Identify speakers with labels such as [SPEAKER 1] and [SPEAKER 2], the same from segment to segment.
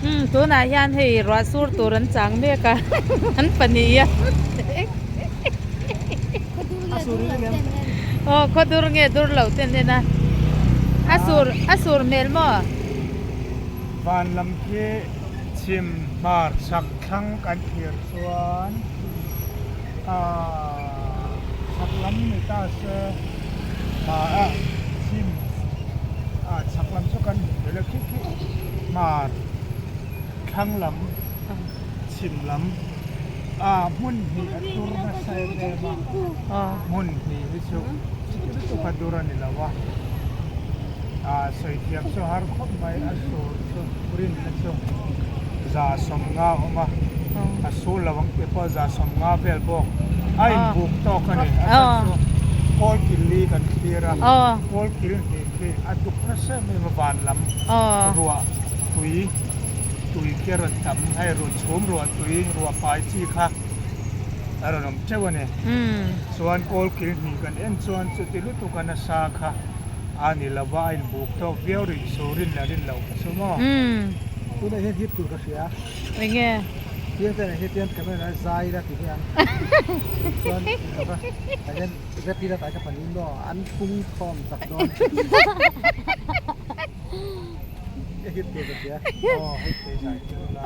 [SPEAKER 1] Umm tunah hian hei ruah sur tur an chang mek a an pahnih hian aw khaw dur nge dur lo ten en a a sur a sur hmel maw?
[SPEAKER 2] Van lam khi chhim hmar chhak thlang kan thlir chuan aaa chhak lam ni ta se hmar ah chhim ah chhak lam chu kan hmu thei lo khi khi hmar thlang lam chhim lam ah hmun hnih a tur nasa em em a hmun hnih hi chu lutuk a dur a ni lo a ah sawi thiam chu har khawp mai a sur chu rinna chu 150 a awm a a sur lo ang tih pawh 150 vel bawk a inbuk tawk a ni a chhan chu kawl kil li kan thlir a kawl kil hnih khi a duk nasa em em a van lam ruah tui tui khi a rawn tam hei ruah chhum ruah tui ruah pai chi kha a rawn awm teuh a ni chuan kawl kil hnih kan en chuan chuti lutuk a nasa kha a ni lo va a inbuk tawk viau rih chu rin leh rin loh kha chu maw.
[SPEAKER 3] Tunah hian hip tur ka hria.
[SPEAKER 1] Enge?
[SPEAKER 3] Piang te nen hian camera zai ila ti hian chuan ava tah hian rap ila tah ka panin maw an pung khawm chak dawn. Ka hip tur ka hria.
[SPEAKER 2] Aw hei thei zai tir ula.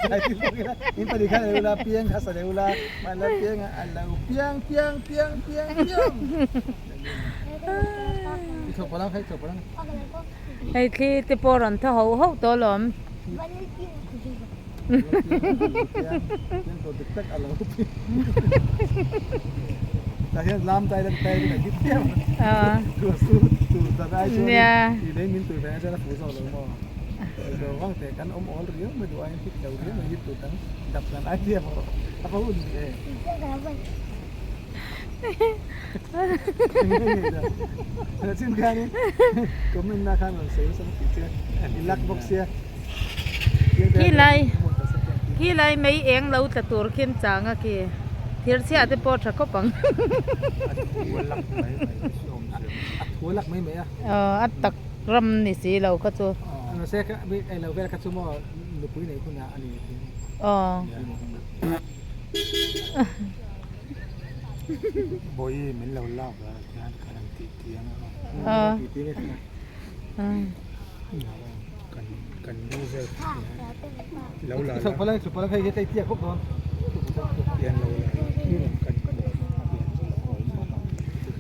[SPEAKER 3] Zai tir bawk ila in pahnih khan alo la piang kha sa deuh ula mahla piang a alo piang piang piang piang piang.
[SPEAKER 1] Hei thli te pawh rawn thaw hauh hauh tawh alawm. Nia. Khilai khilai mei eng lo tla tur khian chang a khi thir chhiah te pawh tha khawp ang aw a tak ram ni si lo kha chu aw.
[SPEAKER 2] Bawihi min lo lak la tihian ka rawn tih tih ang a kan kan lu vel lo la la tihian lo la la kan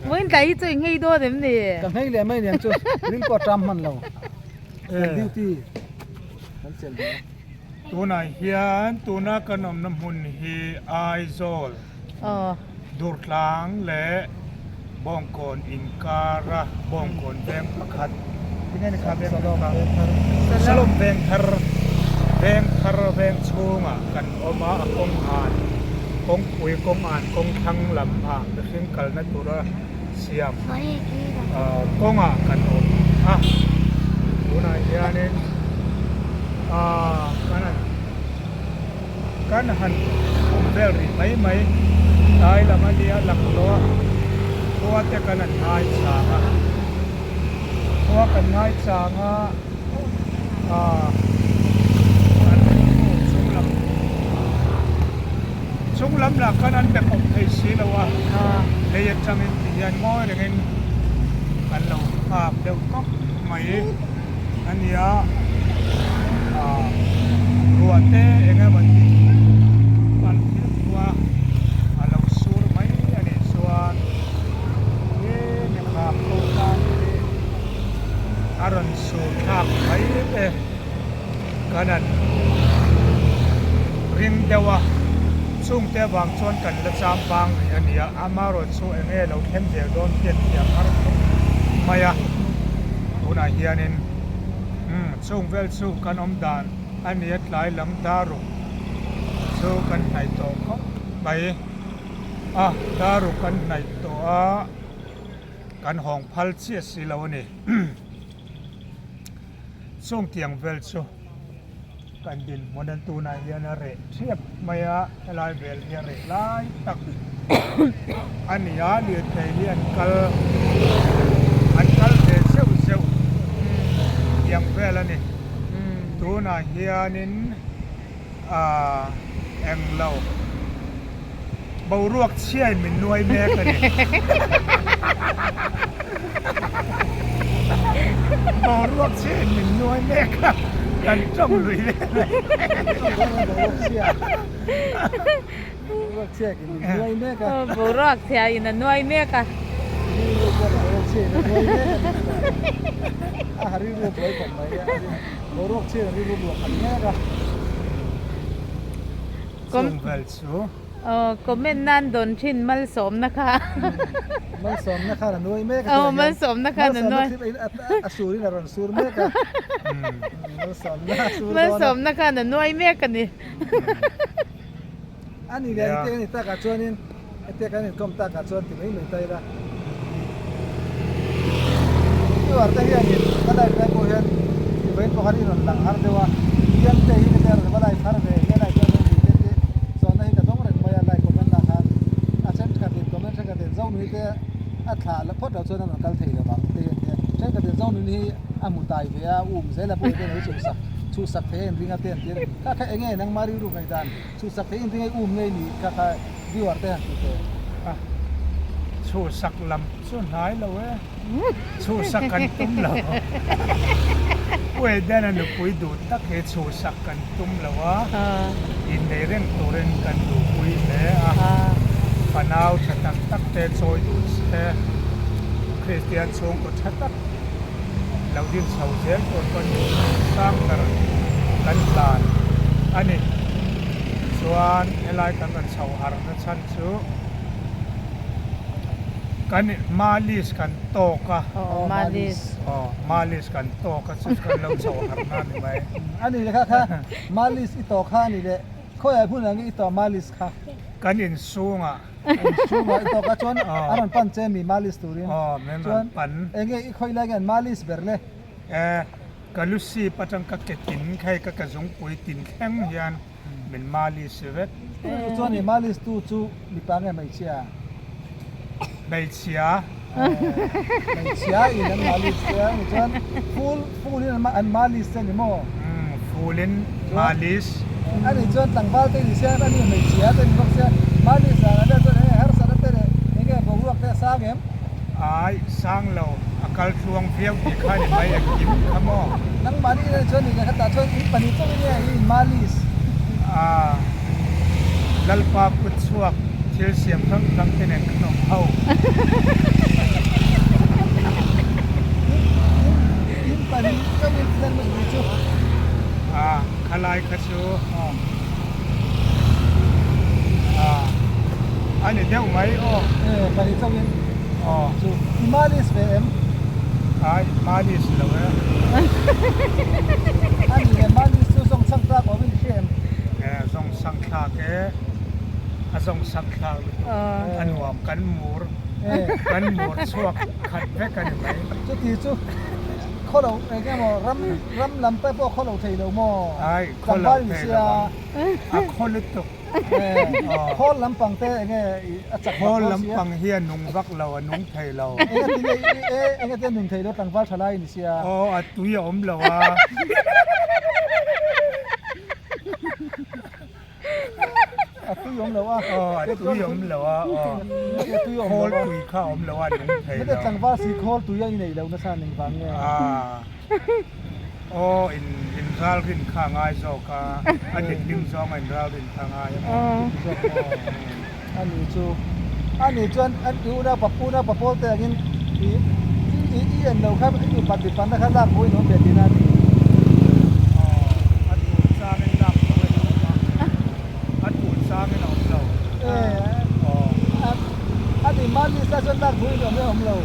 [SPEAKER 1] Vawiin tlai hi chu i nghei dawn em ni?
[SPEAKER 3] Ka nghei leh mai aniang chu ring pawh a ṭam hman lo duty kan chelh duh a.
[SPEAKER 2] Tunah hian tuna kan awmna hmun hi Aizawl, Durtlang leh Bawngkawn inkara Bawngkawn veng pakhat tinge ni kha veng kha Salom veng thar veng thar veng chhungah kan awm a a kawng an kawngpui kawng an kawng thlang lam ah mihring kalna tura siam kawngah kan awm a tunah hianin kan han kan han awm vel rih mai mai tlai lam a nia laklawh a khua te kan han ngai chang a khua kan ngai chang a ah kan chung lam Chung lam lah khan an be kawp thei si lo a, lei atangin ti hian ngawi rengin kan lo nghak deuh tawp mai a nia. Aaa ruah te eng emaw tih kan thil thu a, a lo sur mai a nih chuan he mi kham ko tan hi a rawn sur thlak mai te. Kan han ring deuh a, chungte avang chuan kan la cham vang rih a ni a, amaherawhchu chu eng nge lo thleng zel dawn hian thiam har khawp mai a, tunah hianin umm chung vel chu kan awm dan a ni a, tlai lam daruk chu kan hnaih tawh khawp mai a, daruk kan hnaih tawh a, kan hawng phal chiah si lo a ni. Chung tiang vel chu kan dinhmun an tunah hian a reh thiap mai a, helai vel hi a reh lai tak a ni a, lirthei hi an kal an kal ve zeuh zeuh. Tunah hianin ah englo boruak chhiain min nuai mek a ni. Boruak chhiain min nuai mek a, kan tawng lui vel a ni.
[SPEAKER 3] Boruak chhia. Boruak chhia in min nuai mek a.
[SPEAKER 1] Boruak chhia in a nuai mek a.
[SPEAKER 3] Rilru chuan boruak chhia in a nuai mek a ni tih dan a ha rilru buai khawp mai a. Boruak chhia in rilru luah khat mek a.
[SPEAKER 2] Chung vel chu.
[SPEAKER 1] Aw comment nan dawn thin malsawmna kha.
[SPEAKER 3] Malsawmna khan a nuai mek a.
[SPEAKER 1] Aw malsawmna khan a nuai.
[SPEAKER 3] Malsawmna a surin a rawn sur mek a. Malsawmna a sur dawn a.
[SPEAKER 1] Malsawmna khan a nuai mek a ni.
[SPEAKER 3] A ni leh engtiang a ni takah chuanin hetia kan inkawm takah chuan ti mai mai ta ila. Viewer te hianin ka live lai pawh hian ti vawiin pawh khan i rawn lang har deuh a, Piang te hi ka rawn va live har ve nge live hian rawn ti te te zawhna hi ka dawng reng mai a live comment ah khan a thenkhatin comment thenkhatin Zonuni te a thlah phawt loh chuan a rawn kal thei lo vang te hi an ti a, thenkhatin Zonuni hi a hmu tai ve a um zel a pawh hi te lo chhuhsak chhuhsak thei a inring a te an ti a ni. Kha kha enge nangmah rilru ngaihdan chhuhsak thei inring a i um ngei ni kha kha viewer te han ti teh.
[SPEAKER 2] A chhuhsak lam chu hnai lo e, chhuhsak kan tum lo. Pu Edena nupui duh tak hi chhuhsak kan tum lo a, innei reng turin kan duhpui hle a, fanau tha tak tak te chawi duh se, Kristian chhungkaw tha tak lo din chho zel tur pawn sang ber kan tlan a ni. Chuan helai kan rawn chho harna chhan chu kan malis kan tawk a.
[SPEAKER 1] Aw malis.
[SPEAKER 2] Aw malis kan tawk a chu kan lo chho harna a ni mai.
[SPEAKER 3] A ni le kha kha malis i tawk kha a ni le khawiah hmunah nge i tawh malis kha?
[SPEAKER 2] Kan insungah.
[SPEAKER 3] Chhungah i tawk a chuan a rawn pan che mi malis turin chuan enge i khawi lai nge an malis ber le?
[SPEAKER 2] E, ka lu sip atang ka ke tin khai ka ka zungpui tin thleng hian min malis vek.
[SPEAKER 3] Chuan i malis tu chu mipa nge hmeichhia?
[SPEAKER 2] Hmeichhia.
[SPEAKER 3] Hmeichhia in an malis che a ni chuan full full in an malis che ni maw?
[SPEAKER 2] Umm full in malis.
[SPEAKER 3] A nih chuan tlangval te ni se a ni hmeichhia te ni bawk se malis ah vel chuan enge harsat a te leh enge boruak te a sang em?
[SPEAKER 2] Ai sang lo a kal tluang viau tih kha ni mai engkim kha maw?
[SPEAKER 3] Nangmahni in a nih chuan ni leh khatah chuan in pahnih chauh in nge i in malis?
[SPEAKER 2] Aa Lalpa kut chhuak thil siam hrang hrang te nen kan awm ho.
[SPEAKER 3] In pahnih chauh in thlen mai ni chu.
[SPEAKER 2] Aa khalai kha chu aa a ni deuh mai aw.
[SPEAKER 3] E pahnih chauh in
[SPEAKER 2] aw
[SPEAKER 3] chu i malis ve em?
[SPEAKER 2] Ai malis lo e.
[SPEAKER 3] A ni le malis chu zawng chhang tlak awm in i hria em?
[SPEAKER 2] E zawng chhang thlak e a zawng chhang thlak lutuk a nuam kan mur kan mur chhuak khat vek a ni mai.
[SPEAKER 3] Chuti chu khaw lo eng emaw ram ram lam te pawh khaw lo thei lo maw?
[SPEAKER 2] Ai khaw lo thei lo ang a khaw lutuk.
[SPEAKER 3] Khawl lampang te enge a chak vak
[SPEAKER 2] Khawl lampang hi a nung vak lo a nung thei lo.
[SPEAKER 3] Enge tinge enge te nun thei lo tlangval tha lai ni sia.
[SPEAKER 2] Aw a tui a awm lo a.
[SPEAKER 3] A tui awm lo a.
[SPEAKER 2] Aw a tui awm lo a aw. Khawl tui kha a awm lo a nung thei lo.
[SPEAKER 3] Tlangval si khawl tui a inei lo nasa ning vang nge.
[SPEAKER 2] Aw in in ral rin kha a ngai zawk a, a letling zawng a in ral rin kha a ngai a.
[SPEAKER 3] A ni chu a ni chuan an i unau pa unau pa pawl te angin i i i en lo kha i upat mipat na kha lak pawhin awm ve tihna a ni.
[SPEAKER 2] Aw a tun changin lak pawhin a awm a, a tun changin a awm lo.
[SPEAKER 3] E
[SPEAKER 2] Aw.
[SPEAKER 3] A ni mahni sa chuan lak pawhin awm e awm lo.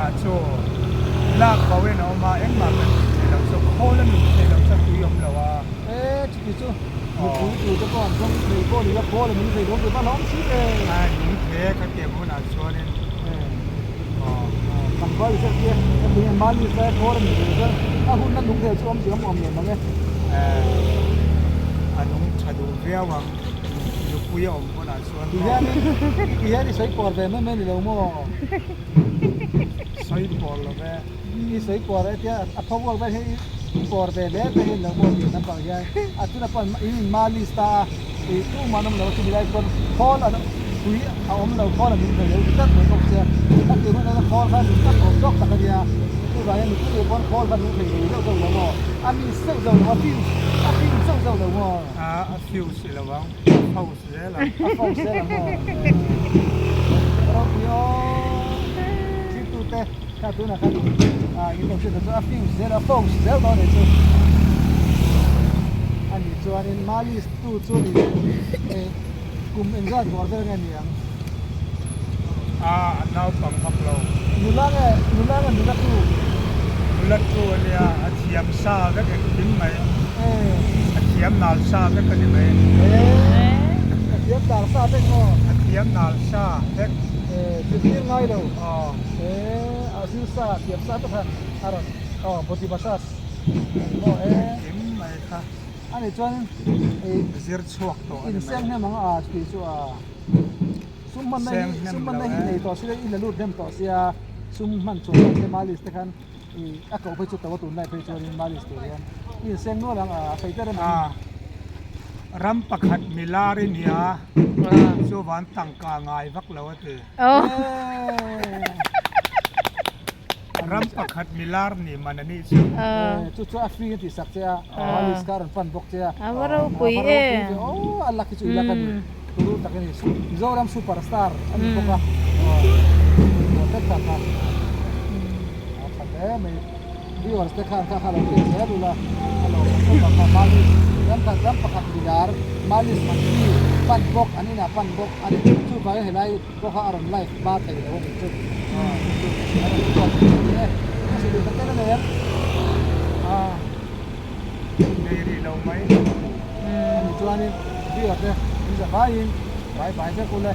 [SPEAKER 2] Ah chu lak pawhin a awm a engmah kan ti thei lo chu khawl a nun thei lo chuan tui awm lo a.
[SPEAKER 3] E chuti chu. Mipui tur te pawh an zawng thei pawh ni la khawl a nung thei dawn tih pawh a hlauhawm si ve.
[SPEAKER 2] A nung thei a ka tiang hunah chuanin aw.
[SPEAKER 3] Tlangval i hriat chiang ka ti nge mahni sai khawl a ni thei chuan a hunna nung thei chu awm chi awm awm lem ang e.
[SPEAKER 2] A nung tha duh viau ang nupui a awm hunah chuan
[SPEAKER 3] maw. Ti hian i sawi pawr ve mai mai ni lo maw?
[SPEAKER 2] Sawi pawr lo ve.
[SPEAKER 3] I sawi pawr e tia a pho uak vel hi. pawr ve hle te hi lo pawh tih lampang hian a tuna pawn in in malis ta a ih tumah an awm lo a chumi lai chuan khawl an tui a awm lo khawl a min thei lo ti tlat mai bawk sia a tih hunah hian khawl kha min tak awm zawk tak a nia chuvang hian mipui leh pawn khawl kha min thei lo deuh deuh lo maw a mi seuh deuh lo a fuse a fuse zeuh zeuh lo maw
[SPEAKER 2] a a fuse i lo ang a fuse zel ang
[SPEAKER 3] a fuse zel ang maw ropui aw thiltute kha tunah khan ah in lo hriat chu a fuse zel a fuse zel dawn a nih chu a nih chuanin malis tu chu ni eh kum engzat vawr vel nge ni ang
[SPEAKER 2] a a naupang vak lo
[SPEAKER 3] nula nge nula nge nula tu
[SPEAKER 2] nula tu a nia a thiam sa vek engkim mai
[SPEAKER 3] eh
[SPEAKER 2] a thiam nal sa vek a ni mai
[SPEAKER 3] eh a thiam nal sa vek maw
[SPEAKER 2] a thiam nal sa vek
[SPEAKER 3] eh zirtir ngai lo
[SPEAKER 2] aw
[SPEAKER 3] eh a zir sa thiam sa vek kha a rawn aw body massage maw eh
[SPEAKER 2] engkim mai kha
[SPEAKER 3] a nih chuan ih
[SPEAKER 2] zir chhuak tawh a ni mai
[SPEAKER 3] inseng hnem ang a chutih chu a sum hmanna hi sum hmanna hi nei tawh sila i la lut hnem tawh sia sum hman chhuah loh te malis te khan ih a koh phei chu to a tunlai phei chuanin malis tur hian i inseng nual ang a fei ber em
[SPEAKER 2] a ram pakhat milar i nia chuvan tangka ngai vak lo a ti. Ram pakhat milar nih man a nih chu.
[SPEAKER 3] Chu chu a free a tih sak che a, Malis kha a rawn pan bawk che a.
[SPEAKER 1] A va ropui e.
[SPEAKER 3] Aw a luck hi chu i luck a ni. Turu tak a ni. Mizoram super star a ni bawk a. Aw tlat tak a. A tha hle mai. Viewers te khan kha kha lo hriat zel ula a lo awm khawp ang kha Malis ram khat ram pakhat milar Malis man hi pan bawk an inah pan bawk a ni. Chuvangin helai pawh kha a rawn live hma thei lo a nih chu aw chu chu a rawn chhuak thei a ni e ka sawi duh tak em em
[SPEAKER 2] a nei rih lo mai
[SPEAKER 3] a ni chuanin viewer te in za vaiin bye bye vek ule.